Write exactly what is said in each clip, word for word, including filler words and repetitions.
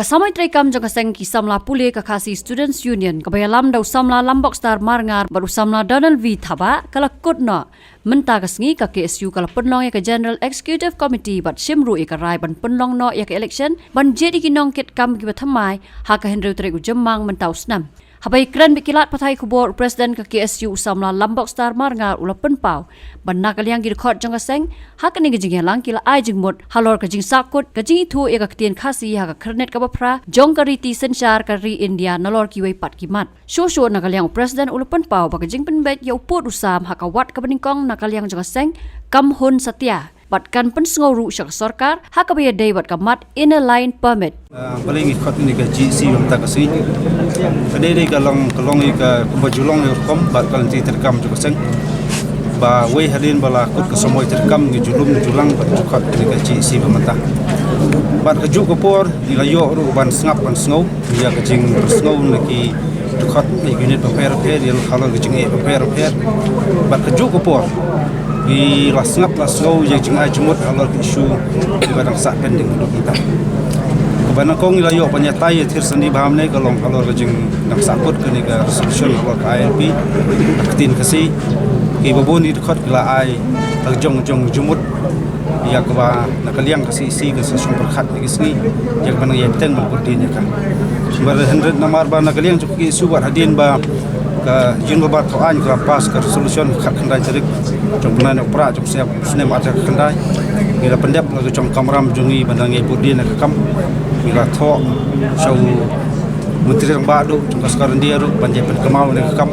Ka samoi treikam jong ka seng ki samla pule ka Khasi Students Union kaba ïalam da u samla Lambokstar Marngar bad u samla Donald V Thabah ka la kut noh. Mynta ka sngi ka K S U ka la pynlong ïa ka General Executive Committee bad shim ruh ïa ka rai ban pynlong noh ïa ka election ban jied ïa ki nongkitkam kiba thymmai ha ka hynriew tarik u Jymmang mynta u snem. Haba ïakren bad ki lad pathai khubor u President ka K S U u samla Lambokstar Marngar u la pynpaw ba na ka liang ki dkhot jong ka seng ha kane ka jingïalang ki la ai jingmut halor ka jingsahkut ka jingithuh ïa ka ktien Khasi ha ka khyrnit kaba phra jong ka riti synshar ka ri India nalor kiwei pat ki mat. Shuh shuh na ka liang u President u la pynpaw ba ka jingpynbeit ïa u pud u sam ha ka wat kaba nyngkong na ka liang jong ka seng kam hun satia bad kan pynsngew ruh sha ka sorkar ha kaba ïadei bad ka mat Inner Line Permit. Ah, balei ngi khot ïa kane ka G E C mynta ka sngi? Ka dei dei ka long, ka long ïa ka kumba ju long ïa ka rukom bad ka lynti treikam jong ka seng. Ba wei hadien ba la kut ka samoi treikam ngi ju lum ju lang bad ju khot ïa kane ka G E C ba mynta. Bad kajuh ka por ngi la ïoh ruh ban sngap ban sngew ïa ka jingpynsngew na ki dkhot na ki unit bapher bapher, ïa halor ka jingeh bapher bapher. Bad kajuh ka por ngi la sngap la sngew ïa ka jingai jingmut halor ki issue kiba dang sah pending haduh mynta. Kaba nyngkong ngi la ïoh ban ïatai ïathir sani bha mynne ka long halor ka jing dang sahkut kane ka resolution halor ka I L P, ka ktien Khasi. Kiba bun ki dkhot ki la ai la jong jong jingmut ïa kaba na ka liang ka C E C ka sa shong pyrkhat ïa ki sngi ïa kaba nang ïai bteng ban bud dien ïa ka. Ba hynrei namar ba na ka liang jong ka K S U bad hadien ba ka Ïing Dorbar Thaw Aiñ ka la pass ka resolution khatkhyndai tarik jong u bnai Nohprah jong u snem, u snem arhajar khatkhyndai. Ngi la pyndep la ka jong kamram jong ngi ba nang ïai bud dien ïa ka kam. Ngi la thoh sha u Myntri Rangbah duh jong ka Sorkar India ruh ban ïai pynkynmaw ïa ka kam.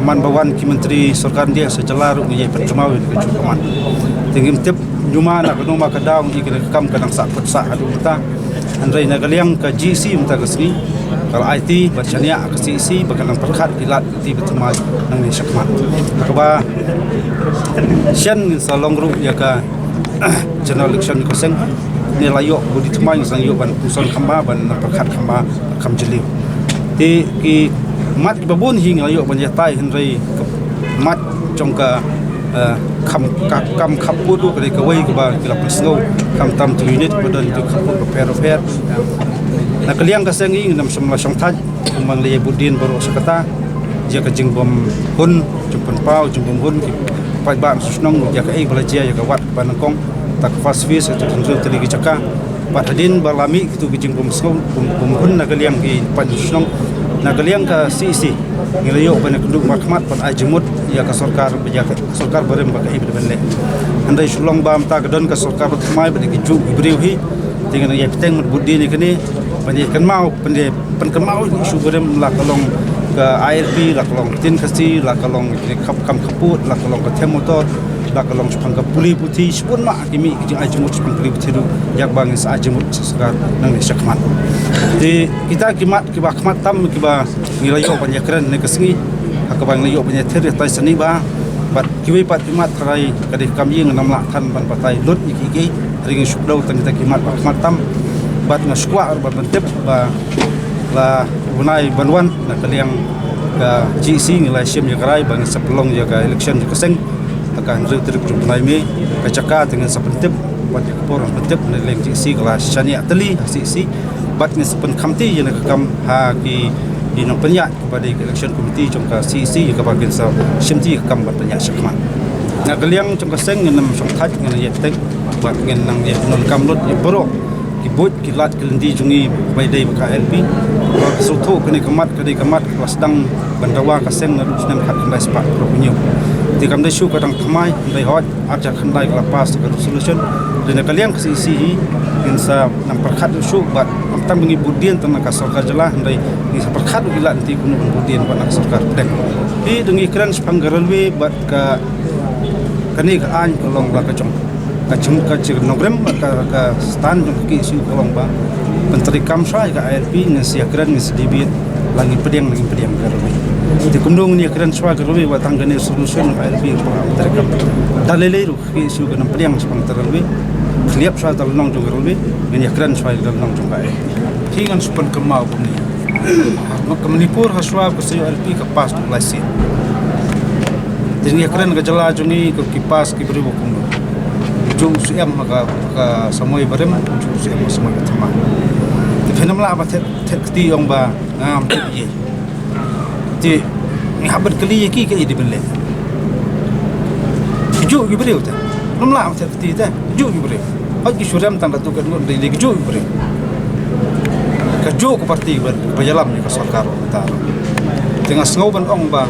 Man ba wan ki Myntri Sorkar India sha jylla ruh ngi ïai pynkynmaw ïa ka jong ka man. Te ngim tip ñiuma na kano ma ka daw ngi kane ka kam ka dang sahkut sah haduh mynta. Hynrei na ka liang ka G E C mynta ka sngi ka la aiti bad shaniah ka C E C ba kan nang pyrkhat ki lad ki ba thymmai nangne shakhmat. Kaba shen ngin sa long ruh ïa ka general election ka seng. Ngi la ïoh bud dien thymmai, ngin sa ïoh ban puson kham bha ban nang pyrkhat kham bha kham jylliew. Te ki mat kiba bun hi ngi la ïoh ban ïatai hynrei ka mat jong ka, eh, kam ka, kam khappud ruh ka dei kawei kaba ki la pynsngew khamtam ki unit ba don ki khappud bapher bapher. Na ka liang ka seng ngi ngin ym shym la shongthait kumba ngi la ïai bud dien baroh shi katta. Ïa ka jingbym hun, jingpynpaw jingbym hun ki paidbah shnong ïa kaei ba la jia ïa ka wat ba nyngkong, ta ka first phase ka hynriew tylli ki jaka. Bad hadien ba la mih kitu ki jingbym sngew bym, bym hun na ka liang ki paidbah shnong, na ka liang ka C E C ngi la ïoh ban ïakynduh markhmat ban ai jingmut ïa ka sorkar, ïa ka sorkar barim ba kaei ba dei ban leh. Hynrei shu long ba mynta ka don ka sorkar ba thymmai bad ki juh ki briew hi. Te ngin ïai bteng ban bud dien ïa kane ban ïai kynmaw, ban ïai pynkynmaw ïa ki issue barim, la ka long ka I L P, la ka long ktien Khasi, la ka long ki kam, kam khappud, la ka long ka them motor, la ka long shaphang ka pule puthi, shibun ma ki mih ki jingai jingmut shaphang pule puthi ruh ïa kaba ngin sa ai jingmut sha sorkar nangne shakhmat. Te kita ki mat kiba khmat tam kiba ngi la ïoh ban ïakren ne ka sngi ha kaba ngi la ïoh ban ïathir ïatai sani bha. Bad kiwei pat ki mat tharai ka dei kam ïing ngam lah than ban batai lut ïa ki ki. Hynrei ngi shu kdew tang kita ki mat ba khmat tam. Bad nga shu kwah ruh ban pyntip ba la u bnai ban wan na ka liang ka G E C ngi la shim ïa ka rai ba ngin sa pynlong ïa ka election jong ka seng ha ka hynriew tarik jong u bnai May. Ka jaka te ngin sa pyntip bad ïa ka por ngin pyntip, na liang G E C ka la shaniah tylli ha C E C. Bad ngin sa pynkhamti ïa kane ka kam ha ki, ki nongpynïaid ba dei ka election committee jong ka C E C ïa kaba kin sa shimti ka kam ban pynïaid shakhmat. Na ka liang jong ka seng ngin ym shongthait, ngin ïa tek bad ngin nang ïa donkam lut ïa baroh ki buit ki lad ki lynti jong ngi ba dei bad ka I L P. Ba ka sngewthuh kane ka mat ka dei ka mat ka la sdang ban dawa ka seng naduh snem khatkhyndai spah hynñiew. Te kam dei shuh ka dang thymmai, hynrei hooid arhajar khyndai ka la pass ka resolution. Te na ka liang ka C E C hi ngin sa nang pyrkhat shuh bad ym tang ba ngi bud dien tang na ka sorkar jylla, hynrei ngi sa pyrkhat ruh ïa la nti kumno ban bud dien bad na ka sorkar pdeng. Te da ngi kren shaphang ka railway bad ka, kane ka aiñ ka long ba ka jong ka jong ka jong nongrim ka, ka stand jong ka K S U ka long ba pyntreikam shwa ïa ka I L P, ngin sa ïakren, ngin sa debate, la ngi pdiang, la ngi pdiang ka railway. Te kumno ngin ïakren shwa ka railway ba tang kane solution ka I L P ba pyntreikam. Da lei lei ruh K S U kan ym pdiang shaphang ka railway. Khlieh shwa ka lynnong jong ka railway, ngin ïakren shwa ïa ka lynnong jong ka I L P. Te ngan sa pynkynmaw kumne. Ka Manipur ha shwa ka C O L P ka pass dei lai sien. Te ngi ïakren ka jylla jong ngi ka ki pass ki briew ba kumno. Ju shu em ha ka, ka samoi barim, ju shu em ha samoi ba thymmai. Te Phin ym lah ba thied, thied kti ong ba ngam tip ïa. Te ngi hap ban kylli ïa ki kaei de ban leh. Ki juh ki briew te. Ym lah ba thied kti te. Ki juh ki briew. Hooid ki shu rem tang da tu ka ngut dei ki juh ki briew. Ka juh ka parti ba, ba ïalam ïa ka sorkar ba mynta. Te nga sngew ban ong ba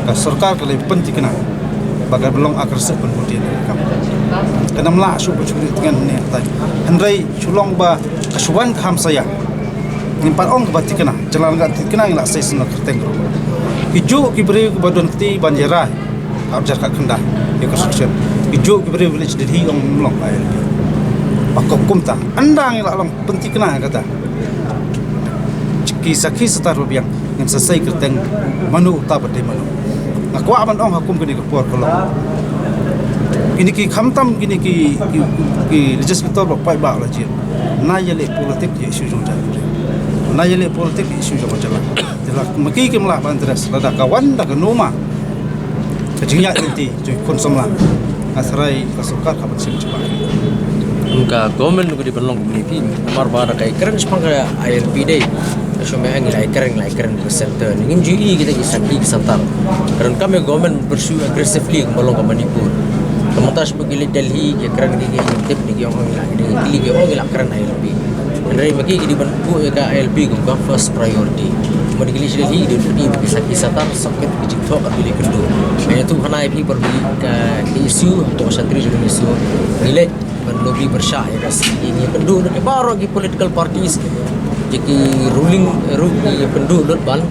ka sorkar ka la pynthikna ba ka long aggressive ban bud ïa ka kam. Kan ym lah shuh ba shu ri tngen ne tai. Hynrei shu long ba ka shu wan ka hamsaïa. Ngim pat ong kaba thikna, jylla nga thikna ngi la sei sngewkyrteng ruh. Ki juh ki briew kiba don kti ban ïarai. Ka jar ka khyndai ïa ka construction. Ki juh ki briew ki leit sha Delhi ong ym long ka I L P. Ba ka kumta. Ynda ngi la long pynthikna kata. Ki sakhi satar ba biang ngin sa sei kyrteng mano uta ba dei mano. Nga kwah ban ong ha kum kine ki por ka long. Kine ki khamtam kine ki, ki, ki legislator ba paidbah la jied. Na ïaleh politik ïa issue jong jait. Na ïaleh politik ïa issue jong jait. Te lada ma ki kim lah ban address lada ka wan da ka numa. Ka jingïaid lynti jong khun samla. Nga tharai ka sorkar ka ban shim jubab. Ka government ka dei ban long kumne phi. Namar ba da ka ïakren shaphang ka I L P dei. Ka shu meh ngi la ïakren, la ïakren ka center. Ngim ju i kita ki sakhi ki satar. Ka donkam ïa government pursue aggressively kumba long ka Manipur. Ka mynta shu ki leit Delhi ki ïakren ki, ki tip ni ki ong ngi la, ki, ki ong ngi la kren I L P. Hynrei ma ki ki dei ban buh ïa ka I L P kum ka first priority. Ma ki leit sha Delhi ki dei ban pynïaid ki sakhi satar, sokit ki jingthoh ka ki leit kynduh. Nga ïathuh hana ïa phi ba ki, ka, ki issue hapoh Shantidar Shanbhu issue. Ngi leit ban lobby pyrshah ïa ka C A A, ngi ïakynduh lut ïa baroh ki political parties, ïa ki ruling ruh ngi ïakynduh lut ban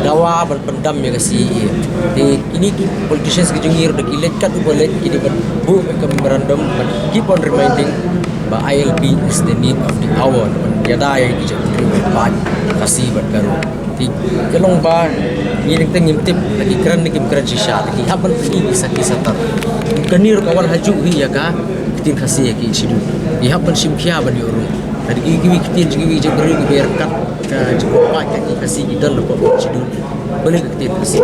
dawa ban pyndam ïa ka C A A. Te kine ki politicians ki jong ngi ruh da ki leit kat uba leit ki dei ban buh ïa ka memorandum ban keep on reminding ba I L P is the need of the hour. Ban ïada ïa ki jaitbynriew ba paid Khasi bad Garo. Te ka long ba ngi teng teng ngim tip lada ki kren ne kim kren shisha, lada ki hap ban pyni ki sakhi satar. Kane ruh ka wan ha juh hi ïa ka ktien Khasi ha ki schedule. Ki hap ban shim khia ban ïoh rung. Lada ki, kiwei ki ktien jong kiwei ki jaitbynriew kiba ïaryngkat ka jingpynpaw ka ktien Khasi ki don hapoh ka schedule. Balei ka ktien Khasi